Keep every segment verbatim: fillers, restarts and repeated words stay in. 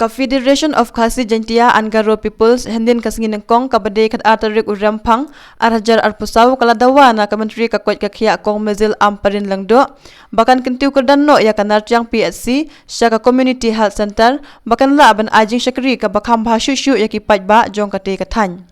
Ka Federation of Khasi Jaintia and Garo Peoples, hynnin ka sngi Nyngkong kaba dei khatar tarik u Rymphang, ar hajar arphew saw, ka la dawa na ka Myntri ka koit ka khiah Kong Mezil Ampareen Lyngdoh ba kan kyntiew kyrdan noh ïa ka Nartiang P H C sha ka Community Health Centre, ba kan lah ban ai jingshakri kaba kham bha shuh shuh ïa ki paidbah jong katei ka thaiñ.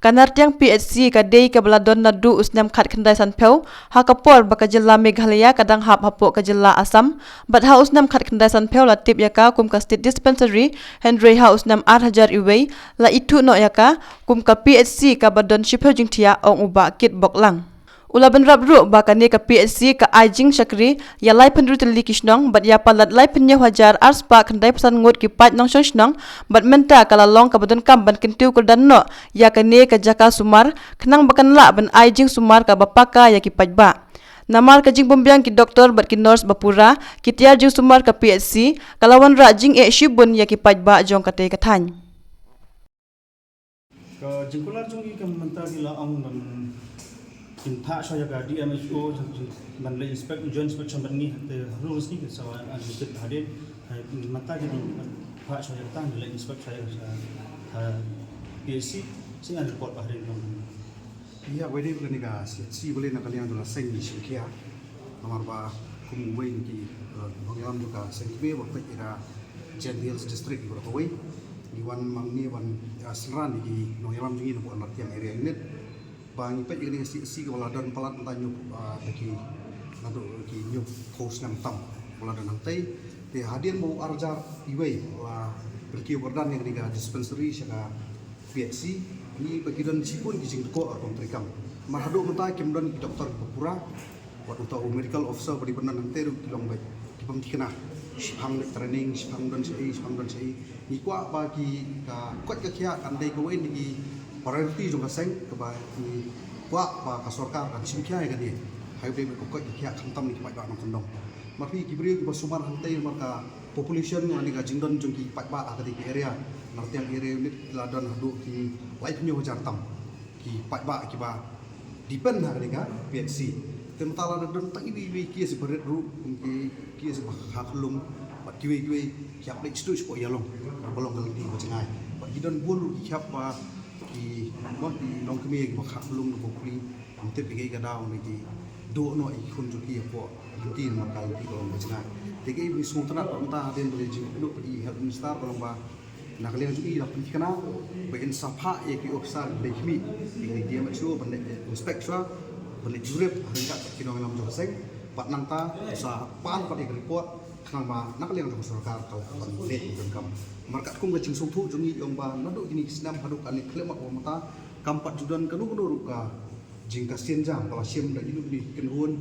Ka Nartiang P H C ka dei kaba la don naduh u snem khatkhyndai sanphew, ha ka por ba ka jylla Meghalaya ka dang hap hapoh ka jylla Assam, bad ha u snem khatkhyndai sanphew la tip ïa ka kum ka State Dispensary, hynrei ha u snem ar hajar wei la ithuh noh ïa ka kum ka P H C kaba don shiphew jingthiah, ong u Bah Kitboklang. U la bynrap ruh ba kane ka P H C ka ai jingshakri ïa laiphew hynriew tylli ki shnong bad ïa palat laiphew hynñiew hajar ar spah khyndaiphew san ngut ki paid nongshong shnong, bad mynta ka la long kaba donkam ban kyntiew kyrdan noh ïa kane ka jaka sumar, khnang ba kan lah ban ai jingsumar kaba paka ïa ki paidbah. Namar ka jingbymbiang ki doktor bad ki nurse ba pura, ki tiar jingsumar ka P H C ka la wanrah jingeh shibun ïa ki paidbah jong katei ka thaiñ. Ka jingkular jong ngi ka mynta ngi la ong ban kin phah shuwa ïa ka D M H O, ban leit inspect, joint inspection bad ngi, te haduh ka sngi ka sa wan unlimited hadien. Mynta ngi ban phah shuwa ïa kata, ngi leit inspect shuwa ïa ka, ha, P H C, sien ngan report ba hadien ka long. Ïa, wei dei ba kane ka C H C ba leit na ka liang jong ka seng ngi shim khia. Namar ba kum uwei na ki, eh, nongïalam jong ka seng kmie ba peit ïa ka Jaintia Hills District baroh kawei. Ngi wan ma ngi wan, ah, synran ïa ki nongïalam jong ngi na ka Nartiang Area Unit. Ba ngi peit ïa kane ka C H C kaba la don palat mynta hynñiew, ah, da ki, naduh ki hynñiewphew snem tam ba la don hangtei. Te hadien ba u ar hajar wei la pynkiew kyrdan ïa kane ka dispensary sha ka P H C, ngi ba ki don shibun ki jingthoh rukom treikam. Namar haduh mynta kim don ki doktor kiba pura. Wat uta u medical officer ba dei ban don hangtei ruh ki long beit ki bym thikna. Shipang beit training, shipang don shaei, shipang don shaei. Ngi kwah ba ki, ka koit ka khiah kan dei kawei na ki priority jong ka seng, kaba ngi kwah ba ka sorkar kan shim khia ïa kane. Hynrei beit ka koit ka khiah khamtam na ki paidbah nongkyndong. Namar phi ki briew kiba sumar hangtei namar ka population lane ka jingdon jong ki paidbah ha katei ka area. Nartiang Area Unit la don haduh ki laiphew hynñiew hajar tam ki paidbah kiba depend ha kane ka P H C. Te mynta la don tang iwei iwei ki ïa si barit ruh, kum ki, ki ïa si ba kha khlung, bad kiwei kiwei ki hap leit sdang shapoh ïalong, ba long ka lynti ba jngai. Bad ki don bun ruh ki khap ba ki, ba ki longkmie kiba kha khlung, ba pli, ym tip ïa ka daw ne ki duh noh ïa ki khun jong ki hapoh lynti namar ka lynti ka long ba jngai. Te kaei ba ngi sngewtynnat ba mynta hadien ba la jingkynduh bad i Health Minister ka long ba na ka liang jong i la pynthikna ba in sa phah ïa ki officer kiba khmih, ïa ki D M H O ban leit inspect shuwa, ban leit jurip ha ryngkat bad ki nongïalam jong ka seng, bad nangta sa pan pat ïa ka report khnang ba na ka liang jong ka sorkar ka lah ban leh ban kam. Namar katkum ka jingsngewthuh jong ngi i ong ba naduh kine ki snem haduh kane ka khyllipmat ba mynta kam pat ju don kano kano ruh ka jingkasih jam ba la shim da kino kino ki kynhun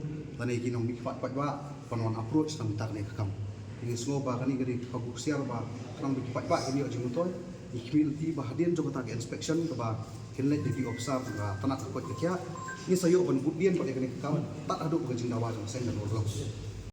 lane ki nongmihkhmat paidbah ban wan approach na ka bynta kane ka kam. Ngi sngew ba kane ka dei ka kaba husiar ba khnang ba ki paidbah kin ïoh jingmyntoi. Ngi khmih lynti ba hadien jong kata ka inspection kaba kin leit da ki officer ba tnat ka koit ka khiah, ngi sa ïoh ban bud biang pat ïa kane ka kam tad haduh ba ka jingdawa jong ka seng kan urlong.